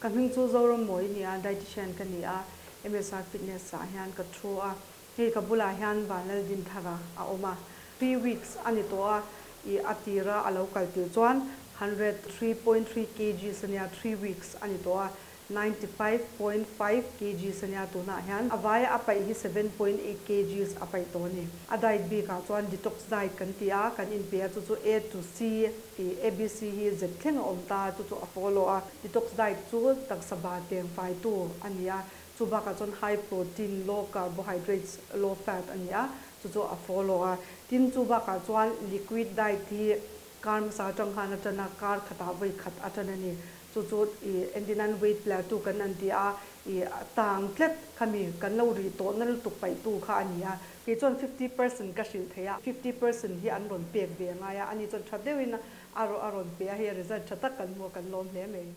Ka hming chu Zorammawi a ni a, dietitian ka ni a, MSR Fitness ah hian ka thu a, hei ka bulah hian Vanlaldinthara a awm a, 3 weeks a ni tawh a, i a tira a lo kal tir chuan 103.3 kgs a nia, 3 weeks a ni tawh a, 95.5 kgs a nia tunah hian. A vaia a paih hi 7.8 kgs a paih tawh a ni. A diet bikah chuan detox diet kan ti a, kan inpe a, chu chu A to C i ABC hi Z thleng a awm ta, chu chu a follow a. Detox diet chu taksa ba teng faitu a ni a, chu bakah chuan high protein, low carbohydrates, low fat a ni a, chu chu a follow a. Tin, chu bakah chuan liquid diet hi kar hmasa atang khan atana kar khatah vawi khat atan a ni. Chu chu i endinan weight plateau kan an ti a, i tang tlet khami kan lo ri tawh na lutuk paihtu kha a ni a. Kei chuan 50% ka hrilh thei a, 50% hi an rawn pek ve ngai a, ani chuan tha deuhin a rawn pe a, hei result tha tak kan hmu a, kan lawm hle mai.